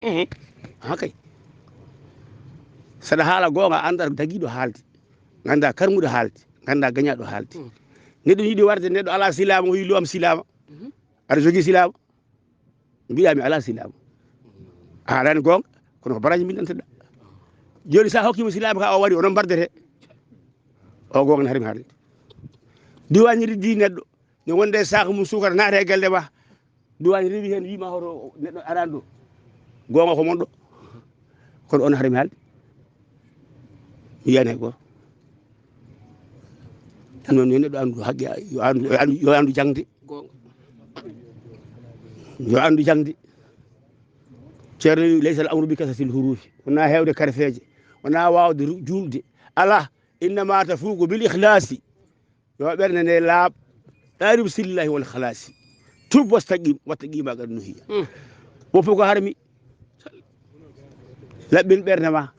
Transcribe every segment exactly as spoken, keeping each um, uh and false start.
Mhm. Ha kay. Saɗa haala goonga, anndaa dagiiɗo haalde. Nganndaa karmuɗo haalde. Nganndaa gañaaɗo haalde. Mhm. Neɗɗo yiɗi warde neɗɗo alaa silaama, o wi lo am silaama. Mhm. Aɗa jogii silaama? Mbiɗa mi alaa silaama. A haalaani goonga, kono ko baraji mbindanteɗa. Jooni so a hokkiima silaama ka, o wari, onon mbardete. O goonga ne harmi haalde. Diwaan riddi neɗɗo, ne wonde e saako mum suukara, naata e galle ma. Duwaañi rewi heen, wiima hoto neɗɗo arani ɗo. Goonga ko mon ɗo. Kono on haɗa mi haalde. Mi yiyani hay gooto. Ɗum noon, yo neɗɗo anndu haqqe, yo anndu, yo anndu, yo anndu jaŋde. Goonga. Yo anndu jaŋde. Ceerno wi, "Laysa al amru bi kasratil hurufi." Wonaa heewde karfeeje. Wonaa waawde ru-, juulde. Alaa. Innama tafuuqu bil ikhlaasi. Yo ɓernde nde laaɓ. Ɗaarib sillahi wal khalaasi. Tub wastaqim, wattaqima qad nuhiya. Hmm. Woppu ko harmi. Laɓɓin ɓernde ma.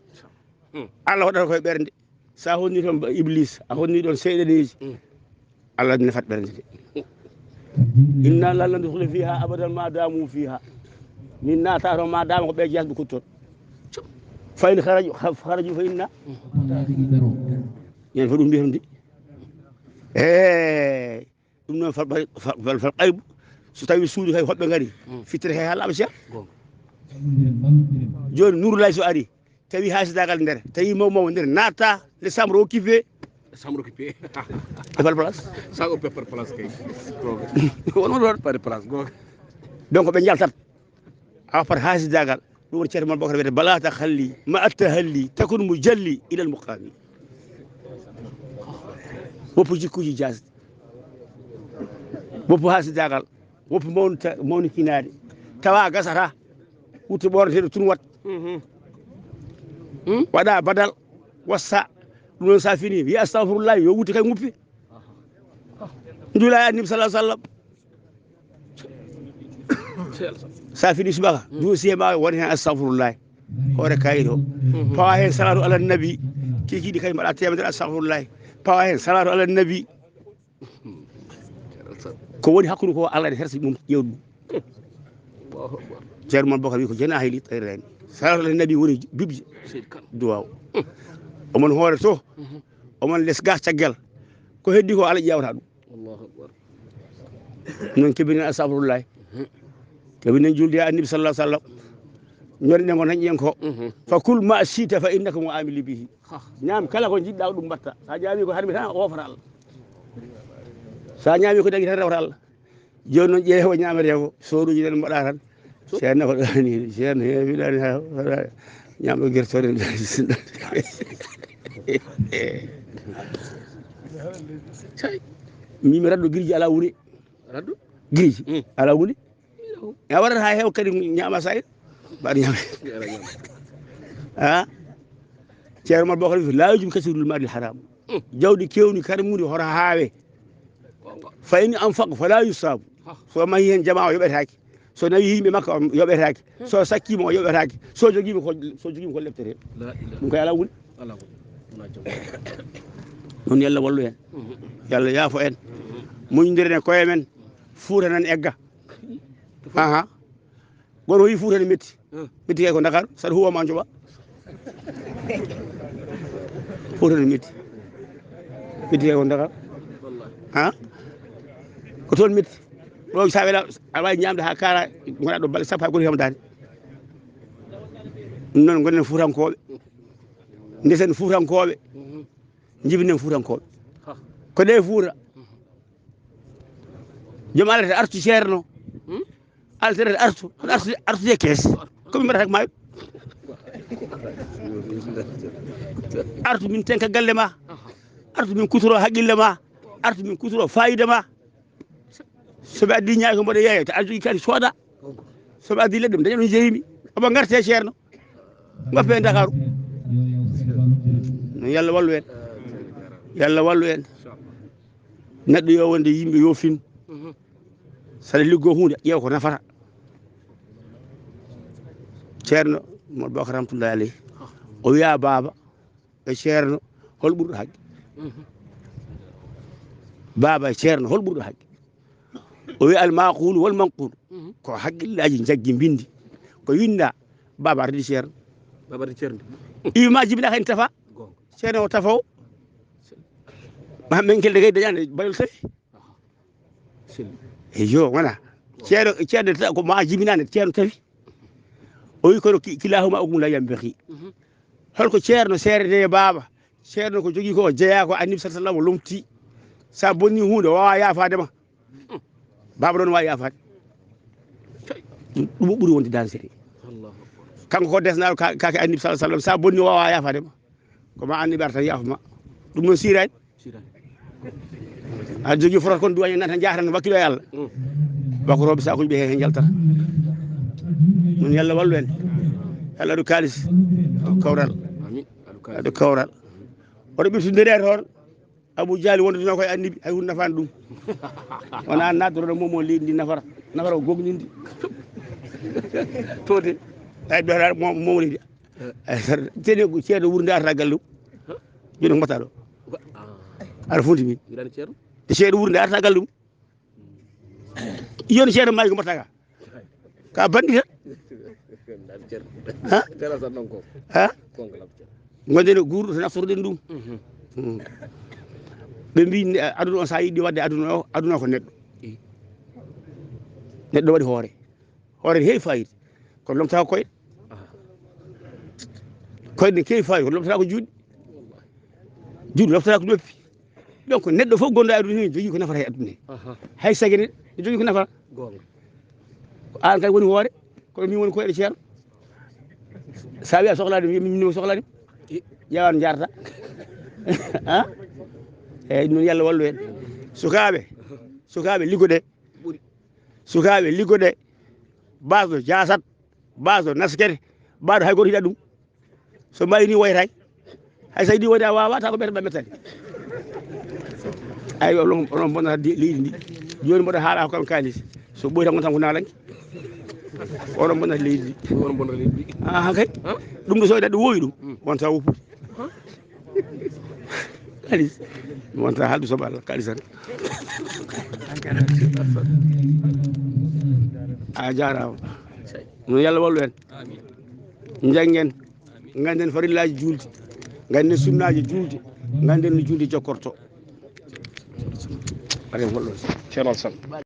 Hmm. Allah waɗata koye ɓernde. Sa honni toon ba Iblis, a honni ɗoon seyɗaneeji. Hmm. Allah nafat ɓernde de. Inna lan nadkhula fiha abadan ma damu fiha. Min naata toon ma dama ko ɓe jeex ɓe kutton. Fa in kharaju, kharaju fa inna. Yen fo ɗum mbiyata ndi. Eey, ɗum noon fal, fal, fal, fal qaybu. So tawi suudu kay hoɓɓe ngari, mm, fittere kay haa laaɓa ceer. Goonga. Jooni Nuurulaay so ari, tawi haasidaagal nder, tawi maw maw nder, naatta, les chambres occupées. Les chambres occupées. E fal place. Ça occupé par place kay. Goonga. Won, won, won. Par place, goonga. Donc ɓe njaltat. A wappata haasidaagal. Ɗum woni ceerno Mame Bocar wiyata, "Bala tahalli, ma attahalli, takun mujalli ilal muqami." Woppu jikkuuji jaasɗi. Woppu haasidaagal. Woppu mawnita-, mawnikinaade. Tawa gasata. Wutte ɓoorneteeɗo tun wat. Mhm. Hmm? Waɗa badal. Wassa. Ɗum noon sa fini. Wiya astahfirullah. Yo wutte kay nguppi. Njuula e Annabi sallallahu alaihi wasallam. Sa fini subaka, mm, dossier ma won heen astahfirullah. Hoore kayit o. Mhm. Pawa heen salatu ala nabi. Kikiɗi kay mbaɗa temedere astahfirullah. Pawa heen salatu ala nabi. Ko woni hakkunde ko Allah ne hersa mum ƴeewɗo ɗum. Allahu akbar. Ceerno Mame Bocar wi ko janaahi li tayrani. Salatu ala nabi woni bibje. Seydi Kane. Duwaaw. Omon hoore to. Mhm. Omon les ga caggal. Ko heddi ko Allah ƴeewata ɗum. Allahu akbar. Noon keɓinen astahfirullahi. Mhm. Keɓinen julde e Annabi sallallahu alaihi wasallam. Ñoɗen ngo dañƴen ko. Mhm. Fa kul ma shi'ta fa innaka mu'amilu bihi. Ha. Ñaam kala ko njiɗɗa ko ɗum mbatta. Sa ñaami ko harmi tan a ofata Allah. Sa ñaami ko dagi tan rewata Allah. Jooni noon ƴeewe ko ñaamete ko, sooruuji tan mbaɗa tan. Ceerno ko ɗaani, ceerno he fiɗaani ha, ha, ñaamɗo gertoɗe. Cay. Min mi raɗɗo girji ala wuli. Raɗɗo? Girji. Mm. Ala wuli. A waɗata ha heewa kadi ñaama sayir. Mbaɗa ñaama. Ha? Ceerno Mame Bocar wi, "La yujib kasirul malil haram." Mm. Jawdi kewndi kadi mum hoto haawe. Fa in anfaq fala yusabu. Ha. So mahi heen jama o yoɓetaake. So nawi yimɓe makko o yoɓetaake. So sakkiima o yoɓetaake. So jogiima ko, so jogiima ko leptete. La ilaha. Ɗum kay ala wuli. Ala wuli. Wona jam. Noon yo Allah wallu en. Mhm. Yo Allah yaafo en. Mhm. Muñdiren e koye men. Fuuta nan egga. Aha. Goto wi Fuuta ne metti. Hmm. Metti kay ko Dakar, saɗa huwa ma joɓa. Fuuta ne metti. Metti kay ko Dakar. Ha? Ko toon metti. Ɗo sa wela, a wawi ñamde ha kara, gona ɗo balɗe sappo ha goto hemdani. Ɗum noon gonen Fuutankoɓe. Ndesen Fuutankoɓe. Mhm. Jibinen Fuutankoɓe. Ha. Ko ɗe Fuuta. Mhm. Joom alata artu ceerno. Hmm? Altere artu, artu, artu de kees. Ko min mbaɗata ko maayo? Artu min tenka galle ma. Artu min kutoro haqqille ma. Artu min kutoro fayida ma. So ɓe addi ñaay ko mboɗo yeeya, ta artu kadi sooda. So ɓe addi leɗɗe, daña ɗum jeeyimi. Omo ngarte ceerno. Ngoppe e Ndakaaru. No Yalla wallu en. Yalla wallu en. Neɗɗo yo wonde yimɓe yo fin. Mhm. Saɗa liggo hunde, ƴeew ko nafata. Ceerno Mame Bocar rahmatullahi alayhi. O wiya, "Baaba e ceerno, hol ɓurɗo haqqe?" Mhm. Baaba e ceerno, hol ɓurɗo haqqe? O wiya, "Al maqulu wal manqulu." Mhm. Ko haqqillaaji jaggi mbindi. Ko winda, Baba ardi ceerno. Baba ardi ceerno. Iwi ma jibina kay tafa. Goonga. Ceerno o tafa o. Ma men kel de kay dañaande bayol tawi. Selli. Eyo, wona. Ceerno, ceerno ta-, ko ma jibinaande ceerno tawi. O wi kono ki-, kilahuma okum la yambaki. Mhm. Holko ceerno seerede e baaba? Ceerno ko jogii ko o jeyaa ko Annabi sallallahu alaihi wasallam lomti. Sa bonni huunde, o waawaa yaafaade ma. Baaba noon waawi yaafaade. Ɗum, ɗum o ɓuri wonde dansere. Allahu akbar. Kanko ko desnaaɗo ka-, kaake Annabi sallallahu alaihi wasallam. Sa bonni, o waawaa yaafaade ma. Ko ma Annabi arta yaafa ma. Ɗum noon siiraani. Siiraani. Aɗa jogii foto kon duwañe nan tan jaahatan wakkilo e Allah. Mm. Bakkorooɓe sakuji ɓe he, he njaltata. Ɗum Yalla wallu en. Yalla aɗa kaalis. Kawral. Amin. Aɗa kawral. Oɗo ɓirtude nde toon. Abu Jahli wonduno koye Annabi, hay hunde nafaani ɗum. Wona an naatoroɗo momo leydi ndi nafara. Nafara ko gognindi. Tode. Ay, ɗo mo-, momo leydi. Ay, sar-, tene ko ceeɗa wuurnde arata galle mum. Joni ko mbaɗata ɗo? Wa-, ah. Aɗa fondi min. Mbiɗa anndi ceerno. Te ceeɗa wuurnde arata galle mum. Yoni ceerno maayi ko mbaɗata ka? Ka banndi tan. Ndaa ceerno. Ha? Tela tan noon ko. Ha? Gonɗen e guurɗo to naftoroɗen ɗum. Mhm. Mm. Ɓe mbi, ne, aduna o, sa yiɗi waɗde aduna o, aduna o ko neɗɗo. I. Neɗɗo waɗi hoore. Hoore ne heewi fayida. Kono lomtata koyɗe. Aha. Koyɗe ne keewi fayida, kono lomtata ko juuɗe. Juuɗe lomtata ko noppi. Donc, neɗɗo fof gonɗo e aduna he, jogii ko nafata e aduna he. Aha. Hay sagene, ne jogii ko nafata. Goonga. Ko an kay woni hoore, kono min woni koyɗe ceerno. Sa wiya sohlade, mi, min sohlade. I. Ƴeewan jarta. Ha? Eyyi, ɗum noon Yalla wallu en. Sukaaɓe, sukaaɓe liggoɗe. Ɓuri. Sukaaɓe liggoɗe. Baasɗo jasat, baasɗo naskete, baasɗo hay goto yiɗa ɗum. So mbayi ni woytay. Hay so yiɗi woyde a wawa, ta ko ɓeeta ɓe mettani. Ay, onon, onon bonnata di-, leydi ndi. Joni mboɗo haala ko kam kalis. So ɓoyta ngon tan ko nalanki. Onon bonnata leydi ndi. Onon bonnata leydi ndi. Ah, kay. Ha? Ɗum ɗo so neɗɗo wowi ɗum, hmm, wonta woppude. Ha? Kalis. Wonta haaldu soɓa Allah, kalis tan. A jarama. No Yalla wallu en. Amin. Janngen. Ganden farillaji julde, ganden sunnaji julde, ganden no julde jokkorto. Ceerno Alassane.